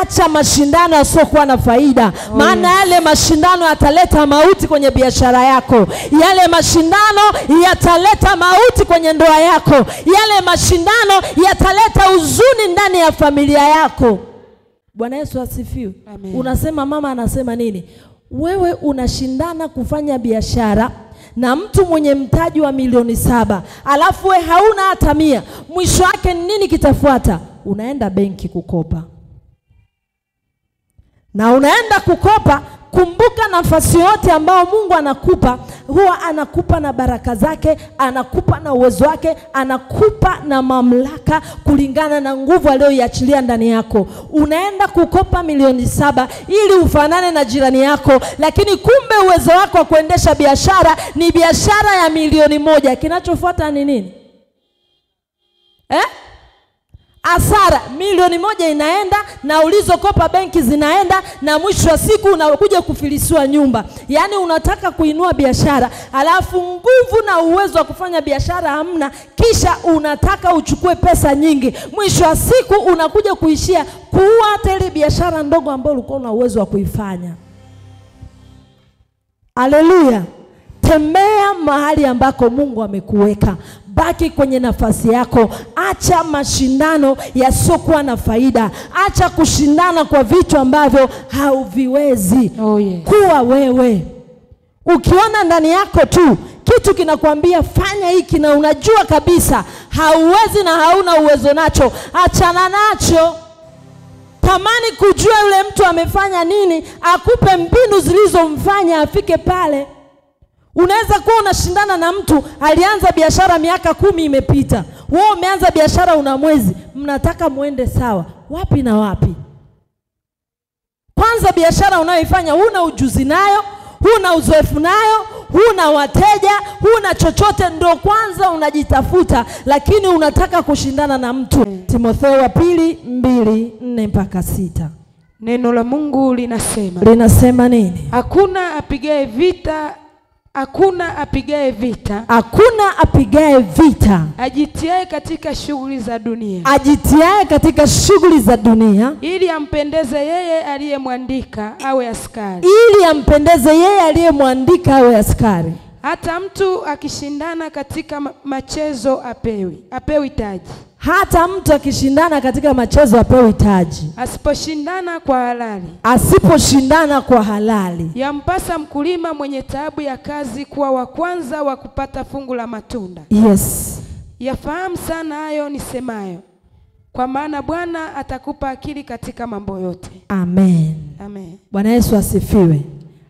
Acha mashindano yasiokuwa na faida. Maana yale mashindano yataleta mauti kwenye biashara yako. Yale mashindano yataleta mauti kwenye ndoa yako. Yale mashindano yataleta huzuni ndani ya familia yako. Bwana Yesu asifiwe. Unasema mama anasema nini? Wewe unashindana kufanya biashara na mtu mwenye mtaji wa 7,000,000, alafu we hauna hata 100. Mwisho wake nini kitafuata? Unaenda benki kukopa. Na unaenda kukopa, kumbuka nafasi yote ambayo Mungu anakupa, huwa anakupa na baraka zake, anakupa na uwezo wake, anakupa na mamlaka kulingana na nguvu aliyoiachilia ndani yako. Unaenda kukopa 7,000,000 ili ufanane na jirani yako, lakini kumbe uwezo wako wa kuendesha biashara ni biashara ya 1,000,000. Kinachofuata ni nini? Hasara. 1,000,000 inaenda na ulizokopa benki zinaenda, na mwisho wa siku unakuja kufilisiwa nyumba. Yaani unataka kuinua biashara, alafu nguvu na uwezo wa kufanya biashara hamna, kisha unataka uchukue pesa nyingi. Mwisho wa siku unakuja kuishia kuua hata ile biashara ndogo ambayo ulikuwa una uwezo wa kuifanya. Haleluya. Tembea mahali ambako Mungu amekuweka. Baki kwenye nafasi yako. Acha mashindano yasiokuwa na faida. Acha kushindana kwa vitu ambavyo hauviwezi. Oh, yes. Kuwa wewe. Ukiona ndani yako tu kitu kinakwambia fanya hiki na unajua kabisa hauwezi na hauna uwezo nacho, achana nacho. Tamani kujua yule mtu amefanya nini, akupe mbinu zilizomfanya afike pale. Unaweza kuwa unashindana na mtu alianza biashara miaka 10 imepita. Wewe umeanza biashara una mwezi, mnataka muende sawa. Wapi na wapi? Kwanza biashara unayoifanya huna ujuzi nayo, huna uzoefu nayo, huna wateja, huna chochote, ndio kwanza unajitafuta, lakini unataka kushindana na mtu. Timotheo wa 2:2-4-6. Neno la Mungu linasema. Linasema nini? Hakuna apigaye vita, hakuna apigaye vita, hakuna apigaye vita ajitiaye katika shughuli za dunia, ajitiaye katika shughuli za dunia, ili ampendeze yeye aliyemwandika awe askari, ili ampendeze yeye aliyemwandika awe askari. Hata mtu akishindana katika machezo apewi taji. Hata mtu akishindana katika machezo apewi taji. Asiposhindana kwa halali, asiposhindana kwa halali. Yampasa mkulima mwenye taabu ya kazi kuwa wa kwanza wa kupata fungu la matunda. Yes. Yafahamu sana hayo nisemayo, kwa maana Bwana atakupa akili katika mambo yote. Amen. Amen. Bwana Yesu asifiwe.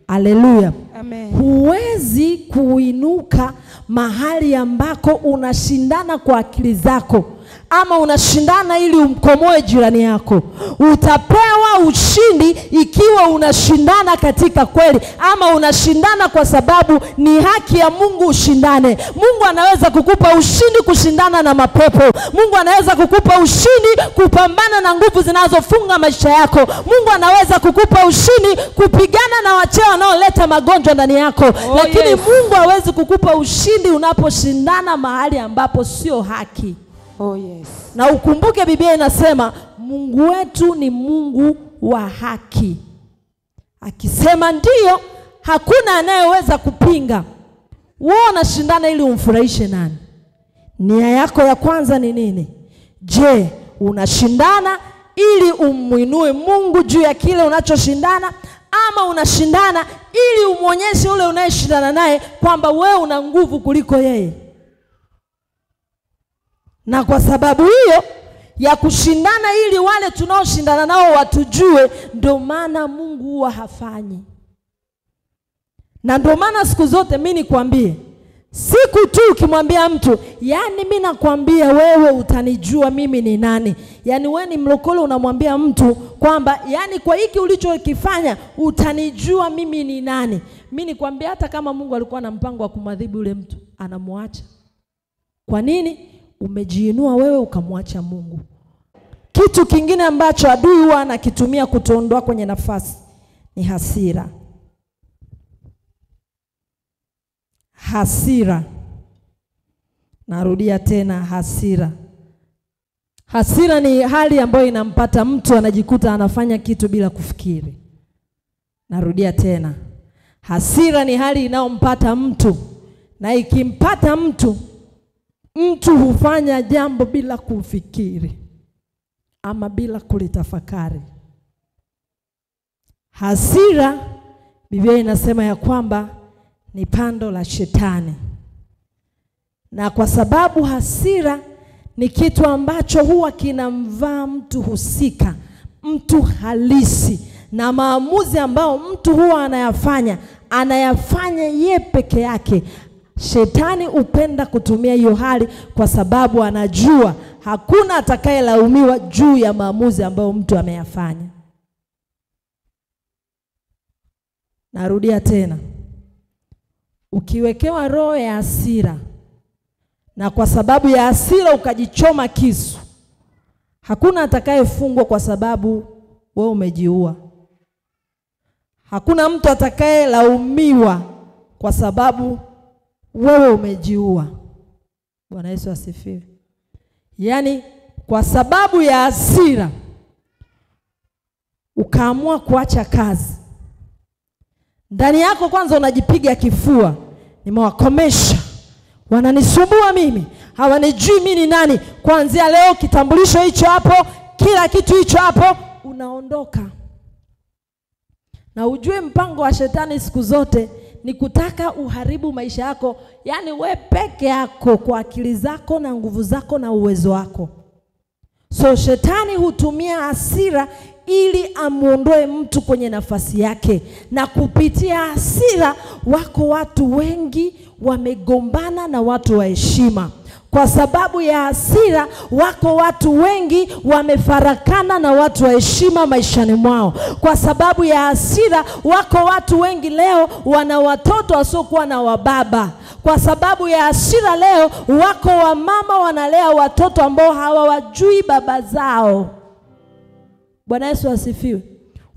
Haleluya. Amen. Huwezi kuinuka mahali ambako unashindana kwa akili zako, ama unashindana ili umkomoe jirani yako. Utapewa ushindi ikiwa unashindana katika kweli, ama unashindana kwa sababu ni haki ya Mungu ushindane. Mungu anaweza kukupa ushindi kushindana na mapepo. Mungu anaweza kukupa ushindi kupambana na nguvu zinazofunga maisha yako. Mungu anaweza kukupa ushindi kupigana na wachawi wanaoleta magonjwa ndani yako. Oh, lakini yes. Mungu hawezi kukupa ushindi unaposhindana mahali ambapo sio haki. Oh, yes. Na ukumbuke Biblia inasema Mungu wetu ni Mungu wa haki. Akisema ndiyo, hakuna anayeweza kupinga. Wewe unashindana ili umfurahishe nani? Nia yako ya kwanza ni nini? Je, unashindana ili umuinue Mungu juu ya kile unachoshindana, ama unashindana ili umuonyeshe ule unayeshindana naye kwamba wewe una nguvu kuliko yeye? Na kwa sababu hiyo ya kushindana ili wale tunaoshindana nao watujue, ndio maana Mungu huwa hafanyi. Na ndio maana siku zote mimi nikwambie, siku tu ukimwambia mtu, yani mimi nakwambia wewe utanijua mimi ni nani. Yani wewe ni mlokole unamwambia mtu kwamba yani kwa hiki ulichokifanya utanijua mimi ni nani. Mimi nikwambia hata kama Mungu alikuwa na mpango wa kumadhibu yule mtu, anamwacha. Kwa nini? Umejiinua wewe ukamwacha Mungu. Kitu kingine ambacho adui huwa anakitumia kutuondoa kwenye nafasi ni hasira. Hasira. Narudia tena, hasira. Hasira ni hali ambayo inampata mtu anajikuta anafanya kitu bila kufikiri. Narudia tena. Hasira ni hali inayompata mtu, na ikimpata mtu, mtu hufanya jambo bila kufikiri ama bila kulitafakari. Hasira, Biblia inasema ya kwamba ni pando la shetani. Na kwa sababu hasira ni kitu ambacho huwa kinamvaa mtu husika, mtu halisi, na maamuzi ambayo mtu huwa anayafanya, anayafanya ye peke yake. Shetani hupenda kutumia hiyo hali kwa sababu anajua hakuna atakayelaumiwa juu ya maamuzi ambayo mtu ameyafanya. Narudia tena. Ukiwekewa roho ya hasira, na kwa sababu ya hasira ukajichoma kisu, hakuna atakayefungwa kwa sababu wewe umejiua. Hakuna mtu atakayelaumiwa kwa sababu wewe umejiua. Bwana Yesu asifiwe. Yaani kwa sababu ya hasira ukaamua kuacha kazi, ndani yako kwanza unajipiga kifua, nimewakomesha, wananisumbua mimi, hawanijui mimi ni nani, kuanzia leo kitambulisho hicho hapo, kila kitu hicho hapo, unaondoka. Na ujue mpango wa shetani siku zote ni kutaka uharibu maisha yako, yani we peke yako kwa akili zako na nguvu zako na uwezo wako. So shetani hutumia hasira ili amuondoe mtu kwenye nafasi yake. Na kupitia hasira wako watu wengi wamegombana na watu wa heshima. Kwa sababu ya hasira wako watu wengi wamefarakana na watu wa heshima maishani mwao. Kwa sababu ya hasira wako watu wengi leo wana watoto wasiokuwa na wababa. Kwa sababu ya hasira leo wako wamama wanalea watoto ambao hawawajui baba zao. Bwana Yesu asifiwe.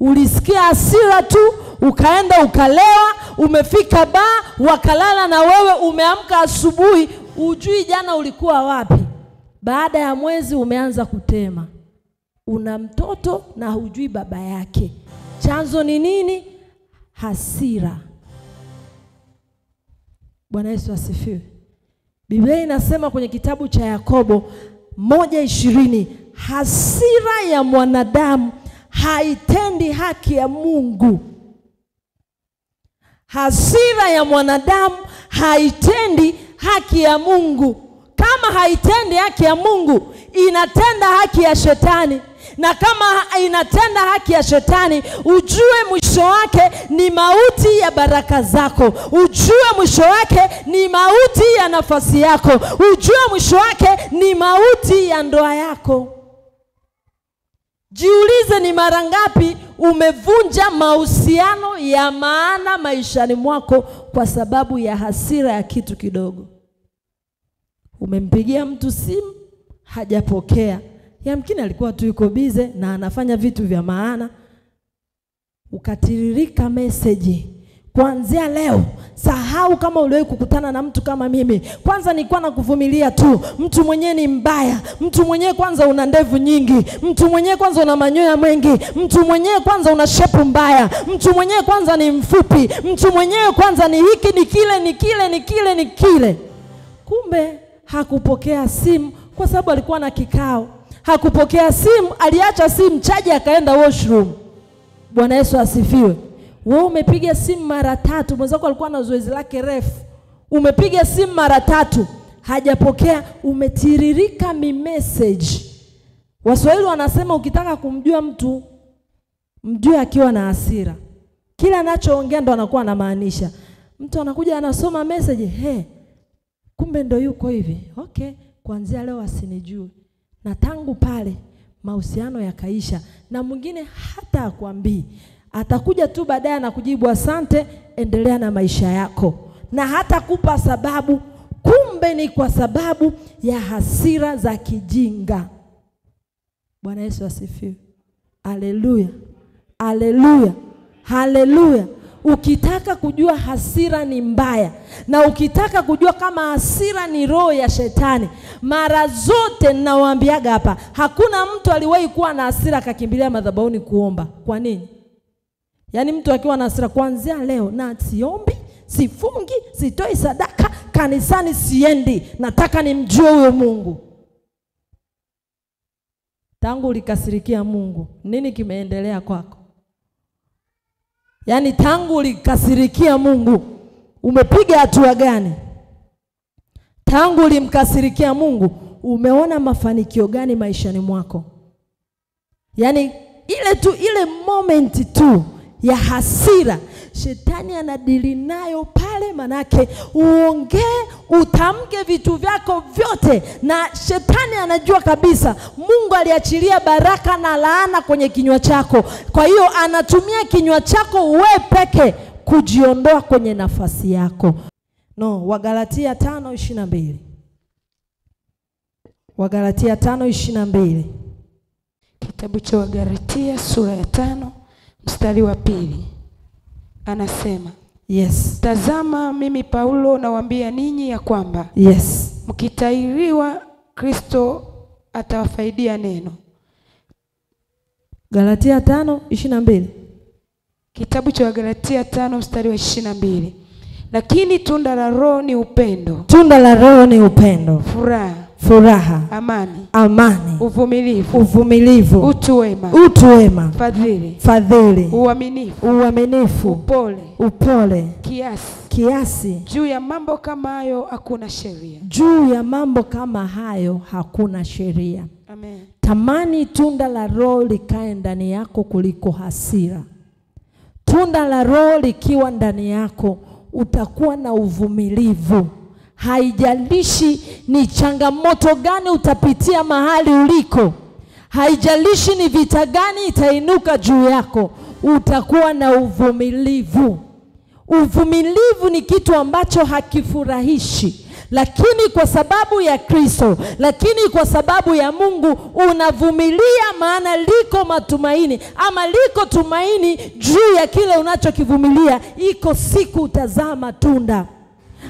Ulisikia hasira tu, ukaenda ukalewa, umefika baa, wakalala na wewe, umeamka asubuhi, ujui jana ulikuwa wapi. Baada ya mwezi umeanza kutema. Una mtoto na hujui baba yake. Chanzo ni nini? Hasira. Bwana Yesu asifiwe. Biblia inasema kwenye kitabu cha Yakobo 1:20, hasira ya mwanadamu haitendi haki ya Mungu. Hasira ya mwanadamu haitendi haki ya Mungu. Kama haitendi haki ya Mungu, inatenda haki ya shetani. Na kama inatenda haki ya shetani, ujue mwisho wake ni mauti ya baraka zako. Ujue mwisho wake ni mauti ya nafasi yako. Ujue mwisho wake ni mauti ya ndoa yako. Jiulize ni mara ngapi umevunja mahusiano ya maana maishani mwako kwa sababu ya hasira ya kitu kidogo. Umempigia mtu simu, hajapokea. Yamkini alikuwa tu yuko bize na anafanya vitu vya maana. Ukatiririka message. Kuanzia leo, sahau kama uliwahi kukutana na mtu kama mimi. Kwanza nilikuwa nakuvumilia tu. Mtu mwenyewe ni mbaya. Mtu mwenyewe kwanza una ndevu nyingi. Mtu mwenyewe kwanza una manyoya mengi. Mtu mwenyewe kwanza una shepu mbaya. Mtu mwenyewe kwanza ni mfupi. Mtu mwenyewe kwanza ni hiki, ni kile, ni kile, ni kile, ni kile. Kumbe hakupokea simu kwa sababu alikuwa na kikao. Hakupokea simu, aliacha simu chaji akaenda washroom. Bwana Yesu asifiwe. Wewe umepiga simu mara tatu, mwenzako alikuwa na zoezi lake refu. Umepiga simu mara tatu, hajapokea, umetiririka mi message. Waswahili wanasema ukitaka kumjua mtu, mjue akiwa na hasira. Kila anachoongea ndo anakuwa anamaanisha. Mtu anakuja anasoma message, he, kumbe ndo yuko hivi. Okay, kuanzia leo asinijue. Na tangu pale mahusiano yakaisha, na mwingine hata akwambii. Atakuja tu baadaye na kujibu asante, endelea na maisha yako. Na hata kupa sababu, kumbe ni kwa sababu ya hasira za kijinga. Bwana Yesu asifiwe. Haleluya. Haleluya. Haleluya. Ukitaka kujua hasira ni mbaya na ukitaka kujua kama hasira ni roho ya shetani, mara zote ninawaambiaga hapa, hakuna mtu aliwahi kuwa na hasira akakimbilia madhabahuni kuomba. Kwa nini? Yaani mtu akiwa na hasira, kuanzia leo na siombi, sifungi, sitoi sadaka, kanisani siendi, nataka nimjue huyo Mungu. Tangu ulikasirikia Mungu, nini kimeendelea kwako? Yaani tangu ulikasirikia Mungu, umepiga hatua gani? Tangu ulimkasirikia Mungu, umeona mafanikio gani maishani mwako? Yaani ile moment tu ya hasira, shetani anadili nayo pale, manake uongee, utamke vitu vyako vyote, na shetani anajua kabisa Mungu aliachilia baraka na laana kwenye kinywa chako. Kwa hiyo anatumia kinywa chako wewe peke kujiondoa kwenye nafasi yako. No, Wagalatia 5:22. Wagalatia 5:22. Kitabu cha Wagalatia sura ya 5 mstari wa 2. Anasema, yes. Tazama mimi Paulo nawaambia ninyi ya kwamba, yes, mkitahiriwa Kristo atawafaidia neno. Galatia 5:22. Kitabu cha Galatia 5 mstari wa 22. Lakini tunda la Roho ni upendo. Tunda la Roho ni upendo, furaha, furaha, amani, amani, uvumilivu, uvumilivu, utu wema, utu wema, fadhili, fadhili, uaminifu, uaminifu, upole, upole, kiasi, kiasi. Juu ya mambo kama hayo hakuna sheria. Juu ya mambo kama hayo hakuna sheria. Amen. Tamani tunda la Roho likae ndani yako kuliko hasira. Tunda la Roho likiwa ndani yako, utakuwa na uvumilivu. Haijalishi ni changamoto gani utapitia mahali uliko, haijalishi ni vita gani itainuka juu yako, utakuwa na uvumilivu. Uvumilivu ni kitu ambacho hakifurahishi, lakini kwa sababu ya Kristo, lakini kwa sababu ya Mungu unavumilia, maana liko matumaini, ama liko tumaini juu ya kile unachokivumilia. Iko siku utazaa matunda.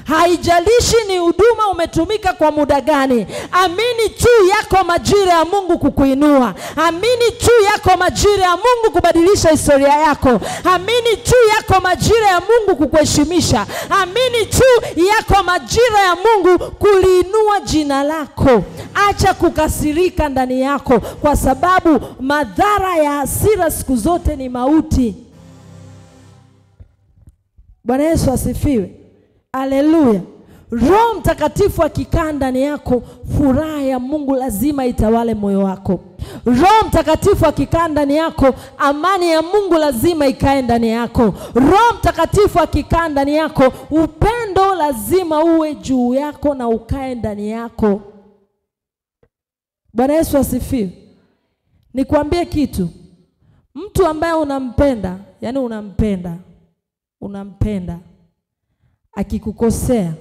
Haijalishi ni huduma umetumika kwa muda gani, amini tu yako majira ya Mungu kukuinua. Amini tu yako majira ya Mungu kubadilisha historia yako. Amini tu yako majira ya Mungu kukuheshimisha. Amini tu yako majira ya Mungu kuliinua jina lako. Acha kukasirika ndani yako, kwa sababu madhara ya hasira siku zote ni mauti. Bwana Yesu asifiwe. Haleluya. Roho Mtakatifu akikaa ndani yako, furaha ya Mungu lazima itawale moyo wako. Roho Mtakatifu akikaa ndani yako, amani ya Mungu lazima ikae ndani yako. Roho Mtakatifu akikaa ndani yako, upendo lazima uwe juu yako na ukae ndani yako. Bwana Yesu asifiwe. Nikwambie kitu. Mtu ambaye unampenda, yani unampenda, akikukosea,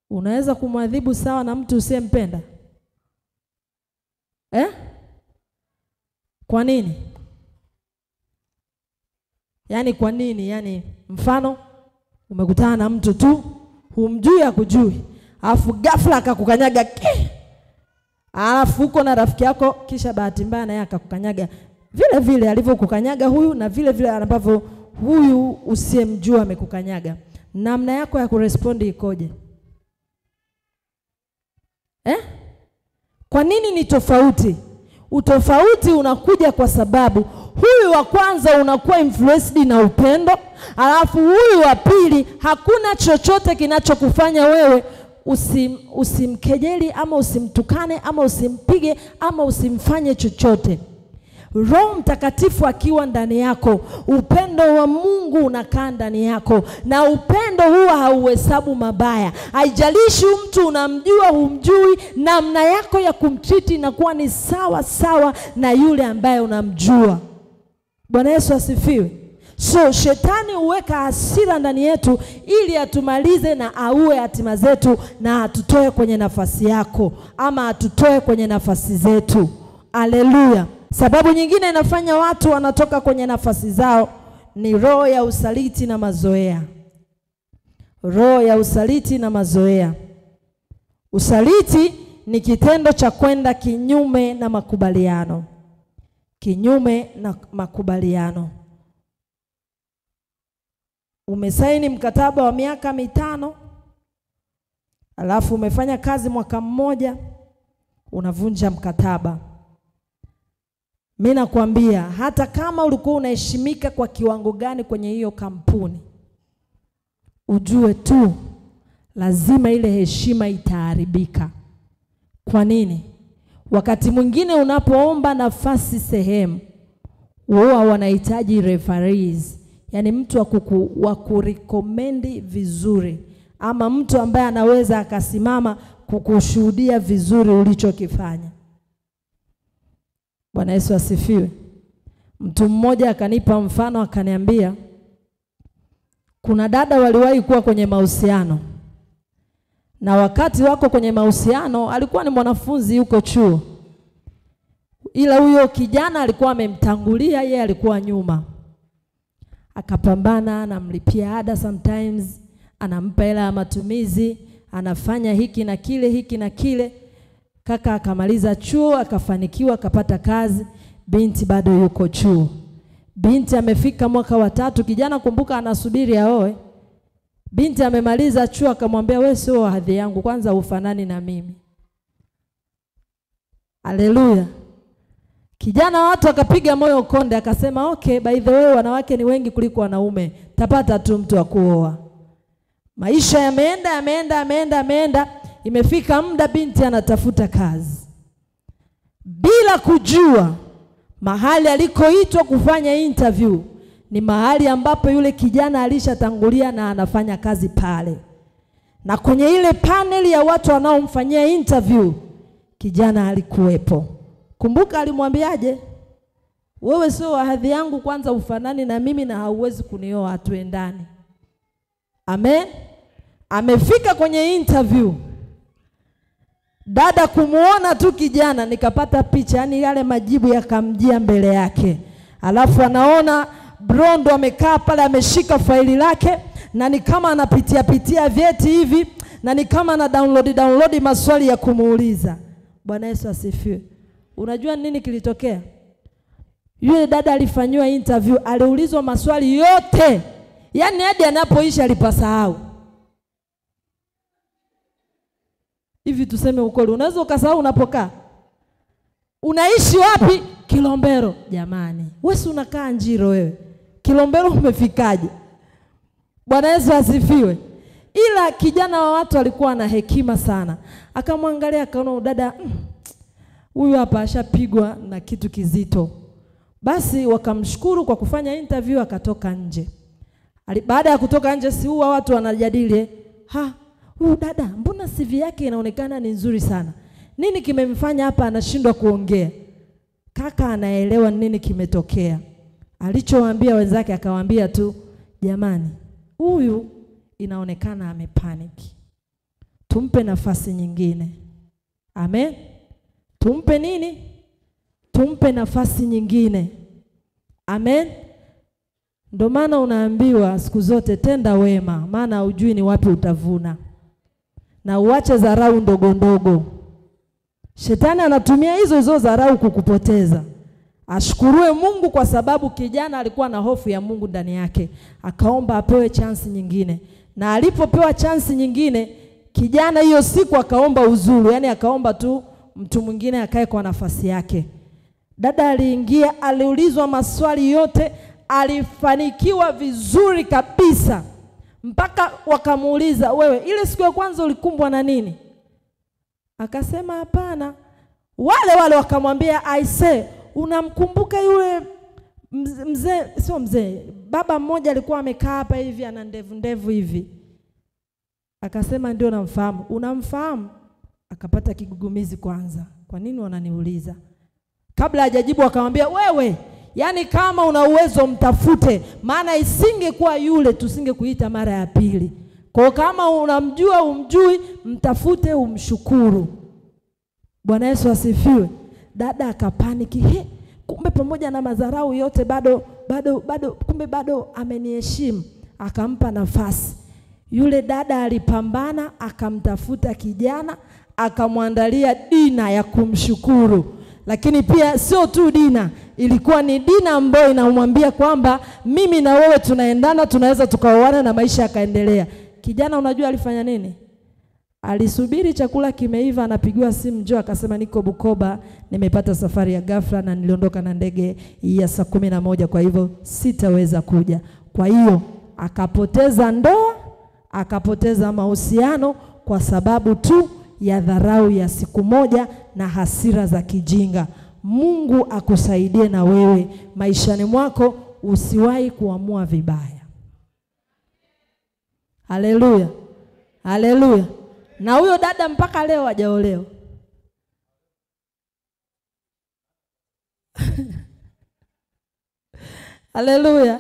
unaweza kumwadhibu sawa na mtu usiyempenda? Kwa nini? Yaani kwa nini? Yaani mfano umekutana na mtu tu, humjui hakujui, alafu ghafla akakukanyaga, alafu uko na rafiki yako, kisha bahati mbaya naye akakukanyaga vile vile alivyokukanyaga huyu na vile vile ambavyo huyu usiyemjua amekukanyaga. Namna yako ya kurespondi ikoje? Kwa nini ni tofauti? Utofauti unakuja kwa sababu huyu wa kwanza unakuwa influenced na upendo, alafu huyu wa pili hakuna chochote kinachokufanya wewe usimkejeli ama usimtukane ama usimpige ama usimfanye chochote. Roho Mtakatifu akiwa ndani yako, upendo wa Mungu unakaa ndani yako, na upendo huwa hauhesabu mabaya. Haijalishi mtu unamjua humjui, namna yako ya kumtreat inakuwa ni sawa sawa na yule ambaye unamjua. Bwana Yesu asifiwe. So shetani huweka hasira ndani yetu ili atumalize na aue hatima zetu na atutoe kwenye nafasi yako ama atutoe kwenye nafasi zetu. Haleluya. Sababu nyingine inafanya watu wanatoka kwenye nafasi zao ni roho ya usaliti na mazoea. Roho ya usaliti na mazoea. Usaliti ni kitendo cha kwenda kinyume na makubaliano. Kinyume na makubaliano. Umesaini mkataba wa miaka 5, alafu umefanya kazi mwaka mmoja, unavunja mkataba. Mimi nakwambia, hata kama ulikuwa unaheshimika kwa kiwango gani kwenye hiyo kampuni, ujue tu lazima ile heshima itaharibika. Kwa nini? Wakati mwingine unapoomba nafasi sehemu, huwa wanahitaji referees, yani mtu wa kurecommend vizuri, ama mtu ambaye anaweza akasimama kukushuhudia vizuri ulichokifanya. Bwana Yesu asifiwe. Mtu mmoja akanipa mfano, akaniambia kuna dada waliwahi kuwa kwenye mahusiano. Na wakati wako kwenye mahusiano alikuwa ni mwanafunzi yuko chuo. Ila huyo kijana alikuwa amemtangulia, yeye alikuwa nyuma. Akapambana, anamlipia ada sometimes, anampa hela ya matumizi, anafanya hiki na kile, hiki na kile. Kaka akamaliza chuo, akafanikiwa, akapata kazi. Binti bado yuko chuo. Binti amefika mwaka wa 3, kijana kumbuka anasubiri aoe. Binti amemaliza chuo, akamwambia wewe sio hadhi yangu, kwanza ufanani na mimi. Haleluya. Kijana watu akapiga moyo konde, akasema okay, by the way wanawake ni wengi kuliko wanaume, tapata tu mtu wa kuoa. Maisha yameenda, yameenda, yameenda, yameenda. Imefika muda binti anatafuta kazi. Bila kujua mahali alikoitwa kufanya interview ni mahali ambapo yule kijana alishatangulia na anafanya kazi pale. Na kwenye ile panel ya watu wanaomfanyia interview, kijana alikuwepo. Kumbuka alimwambiaje? Wewe sio wa hadhi yangu, kwanza ufanani na mimi na hauwezi kunioa, hatuendani. Amen. Amefika kwenye interview, dada kumuona tu kijana, nikapata picha, yani yale majibu yakamjia mbele yake. Alafu anaona Brondo amekaa pale, ameshika faili lake, na ni kama anapitia pitia vyeti hivi, na ni kama ana download maswali ya kumuuliza. Bwana Yesu asifiwe. Unajua nini kilitokea? Yule dada alifanywa interview, aliulizwa maswali yote. Yaani hadi anapoisha alipasahau. Hivi tuseme ukweli, unaweza ukasahau unapokaa. Unaishi wapi? Kilombero. Jamani, wewe si unakaa Njiro wewe. Kilombero umefikaje? Bwana Yesu asifiwe. Ila kijana wa watu alikuwa na hekima sana. Akamwangalia akaona dada huyu hapa ashapigwa na kitu kizito. Basi wakamshukuru kwa kufanya interview, akatoka nje. Baada ya kutoka nje, si huwa watu wanajadili, ha, huyu dada mbona CV yake inaonekana ni nzuri sana? Nini kimemfanya hapa anashindwa kuongea? Kaka anaelewa nini kimetokea. Alichowaambia wenzake akawaambia tu, jamani, huyu inaonekana amepanic. Tumpe nafasi nyingine. Amen. Tumpe nini? Tumpe nafasi nyingine. Amen. Ndio maana unaambiwa siku zote tenda wema, maana hujui ni wapi utavuna. Na uache dharau ndogo ndogo. Shetani anatumia hizo hizo dharau kukupoteza. Ashukuriwe Mungu kwa sababu kijana alikuwa na hofu ya Mungu ndani yake. Akaomba apewe chance nyingine. Na alipopewa chance nyingine, kijana hiyo siku akaomba uzuru, yani akaomba tu mtu mwingine akae kwa nafasi yake. Dada aliingia, aliulizwa maswali yote, alifanikiwa vizuri kabisa. Mpaka wakamuuliza, wewe ile siku ya kwanza ulikumbwa na nini? Akasema hapana. Wale wale wakamwambia, I say, unamkumbuka yule mzee, sio mzee, baba mmoja alikuwa amekaa hapa hivi ana ndevu ndevu hivi. Akasema ndio namfahamu. Unamfahamu? Akapata kigugumizi kwanza. Kwa nini wananiuliza? Kabla hajajibu akamwambia, wewe, yani kama una uwezo mtafute, maana isingekuwa yule tusingekuita mara ya pili. Kwa kama unamjua umjui, mtafute umshukuru. Bwana Yesu asifiwe. Dada akapaniki, he, kumbe pamoja na madharau yote bado bado bado, kumbe bado ameniheshimu. Akampa nafasi. Yule dada alipambana, akamtafuta kijana, akamwandalia dina ya kumshukuru. Lakini pia sio tu dina, ilikuwa ni dina ambayo inamwambia kwamba mimi na wewe tunaendana, tunaweza tukaoana na maisha yakaendelea. Kijana unajua alifanya nini? Alisubiri chakula kimeiva, anapigiwa simu njoo, akasema niko Bukoba, nimepata safari ya ghafla na niliondoka na ndege ya saa 11, kwa hivyo sitaweza kuja. Kwa hiyo akapoteza ndoa, akapoteza mahusiano kwa sababu tu ya dharau ya siku moja na hasira za kijinga. Mungu akusaidie na wewe maishani mwako usiwahi kuamua vibaya. Haleluya. Haleluya. Na huyo dada mpaka leo hajaolewa. Haleluya.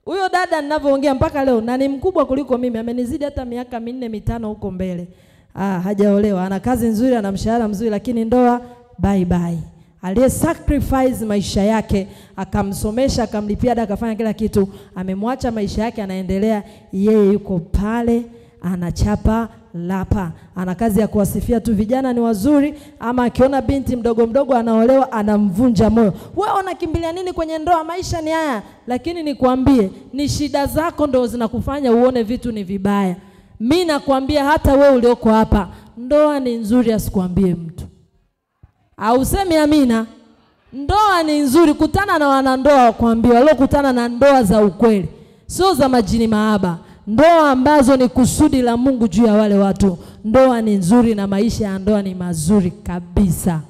Huyo dada ninavyoongea mpaka leo, na ni mkubwa kuliko mimi, amenizidi hata miaka 4 5 huko mbele. Hajaolewa, ana kazi nzuri, ana mshahara mzuri, lakini ndoa bye bye. Aliye sacrifice maisha yake, akamsomesha, akamlipia ada, akafanya kila kitu, amemwacha maisha yake anaendelea, yeye yuko pale anachapa lapa. Ana kazi ya kuwasifia tu vijana ni wazuri, ama akiona binti mdogo mdogo anaolewa anamvunja moyo. Wewe unakimbilia nini kwenye ndoa? Maisha ni haya. Lakini nikwambie, ni shida zako ndio zinakufanya uone vitu ni vibaya. Mimi nakwambia hata wewe ulioko hapa, ndoa ni nzuri, asikwambie mtu. Ausemi amina? Ndoa ni nzuri. Kutana na wanandoa wakwambie, waliokutana na ndoa za ukweli, sio za majini mahaba. Ndoa ambazo ni kusudi la Mungu juu ya wale watu. Ndoa ni nzuri na maisha ya ndoa ni mazuri kabisa.